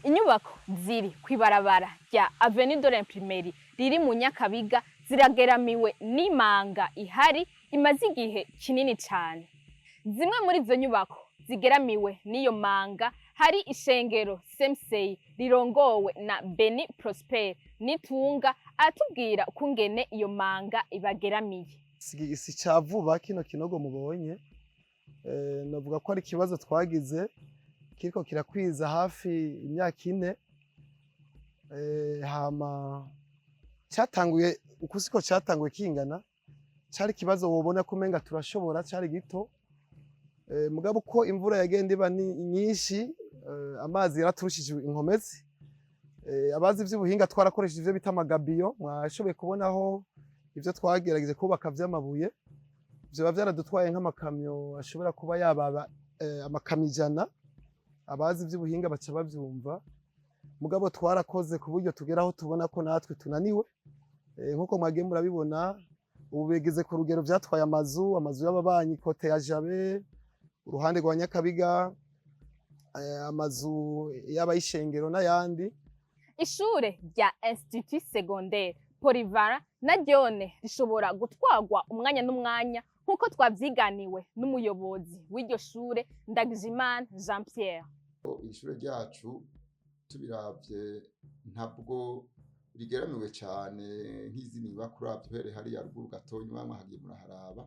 Inyubako ziri kw'ibarabara rya Avenue de l'Imprimerie riri mu Nyakabiga zirageramiwe n'imanga ihari imaze igihe kinini cane. Zimwe muri izo nyubako zigeramiwe n'iyo manga hari ishengero Semsei rirongowe na Beni Prosper Nitunga, aratubwira ukungene iyo manga ibageramiye. Si ca vuba kino kinogo mubonye, navuga ko ari ikibazo twagize kiriko kirakwiza hafi imyaka 4. Hama cyatanguye uku siko cyatanguye kingana, cari ikibazo wobona ko umenga turashobora, cari gito. Mugabo uko imvura yagenda iba ni nyinshi, amazi yaraturushije inkomezi. Abazi ivy'ubuhinga, twarakoresheje ivyo bita ama gabions. Mwashoboye kubonaho ivyo twagerageje kubaka vy'amabuye, vyoba vyaradutwaye nk'amakamyo ashobora kuba yababa amakamyo 100. Abazi ivy'ubuhinga baca bavyumva. Mugabo twarakoze ku buryo tugera aho tubona ko natwe tunaniwe. Nkuko mwagiye murabibona, ubu bigeze ku rugero vyatwaye amazu y'ababanyi côté ya Jabe, uruhande rwa Nyakabiga, amazu y'abayishengero n'ayandi. Ishure rya Institut Secondaire Polyvalent na ryone rishobora gutwarwa umwanya n'umwanya, nk'uko twavyiganiwe n'umuyobozi w'iryo shure, Ndagijimana Jean Pierre. Ishure ryacu tubiravye ntabwo rigeramiwe cane nk'izindi nyubakwa. Uravye uhereye hariya ruguru gatonya mwahagiye muraharaba,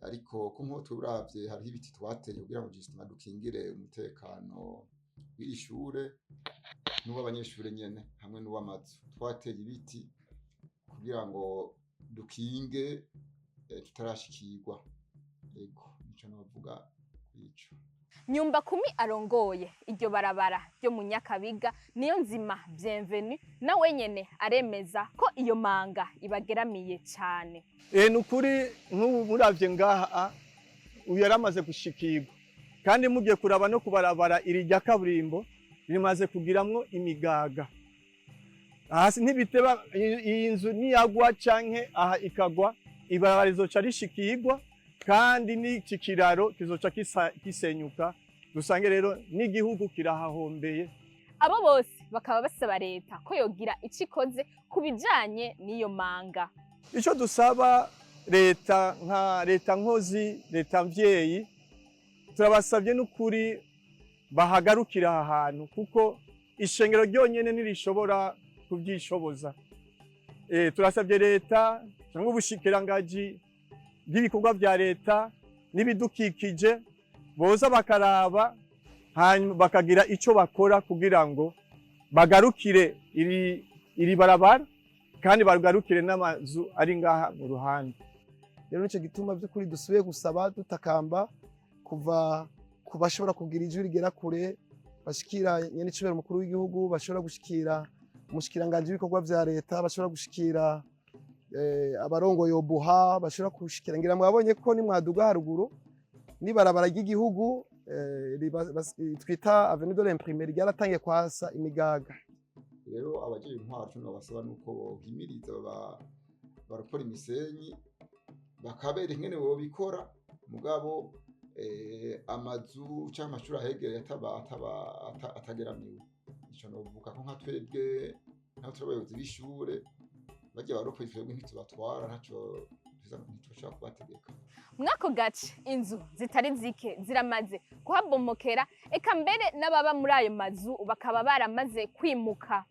ariko ko nko turavye hariho ibiti twateye kugira ngo justement dukingire umutekano w'iri shure n'uw'abanyeshure nyene hamwe n'uw'amazu. Twateye ibiti kugira ngo dukinge tutarashikirwa. Ego, nico novuga kuri ico. Nyumba kumi arongoye iryo barabara ryo mu Nyakabiga, niyo nzima Bienvenue, na wenyene aremeza ko iyo manga ibageramiye cane. Ni ukuri nk'ubu muravye ngaha, uyu yaramaze gushikirwa, kandi mugiye kuraba no kubarabara iri rya kaburimbo rimaze kugiramwo imigaga hasi. Ntibiteba iyi nzu niyagwa canke aha ikagwa, ibarabara rizoca rishikirwa, kandi n'iki kiraro kizoca gisenyuka, dusange rero n'igihugu kirahahombeye. Abo bose bakaba basaba leta ko yogira ico ikoze ku bijanye n'iyo manga. Ico dusaba leta, nka leta nkozi, leta mvyeyi, turabasabye n'ukuri bahagarukira aha hantu, kuko ishengero ryonyene ntirishobora kuvyishoboza. Turasabye leta cyangwa ubushikirangaji bw'ibikorwa vya leta n'ibidukikije boza bakaraba, hanyuma bakagira ico bakora kugira ngo bagarukire iri barabara, kandi bagarukire n'amazu ari ngaha mu ruhande. Rero nico gituma by'ukuri dusubiye gusaba dutakamba kuva ku bashobora kugira ijwi rigera kure, bashikira nyenicubahiro umukuru w'igihugu, bashobora gushikira umushikiranganji w'ibikorwa vya leta, bashobora gushikira abarongoye OBUHA, bashobora gushikira. Ngira mwabonye ko nimwaduga haruguru n'ibarabara ry'igihugu twita Avenue de l'Imprimerie ryaratangiye kwasa imigaga. Rero abajejwe intwaro, ico nobasaba nuko bohimiriza barakora imisenyi, bakabereka ingene bobikora, mugabo amazu canke amashuri ahegereye atageramiwe. Ico novuga ko nka twebwe naho turi abayobozi b'ishure, barya baropoye twebwe ntitubatwara, ntaco ntitushobora kubategeka. Mw'ako gace inzu zitari zike ziramaze kuhabomokera, eka mbere n'ababa muri ayo mazu bakaba baramaze kwimuka.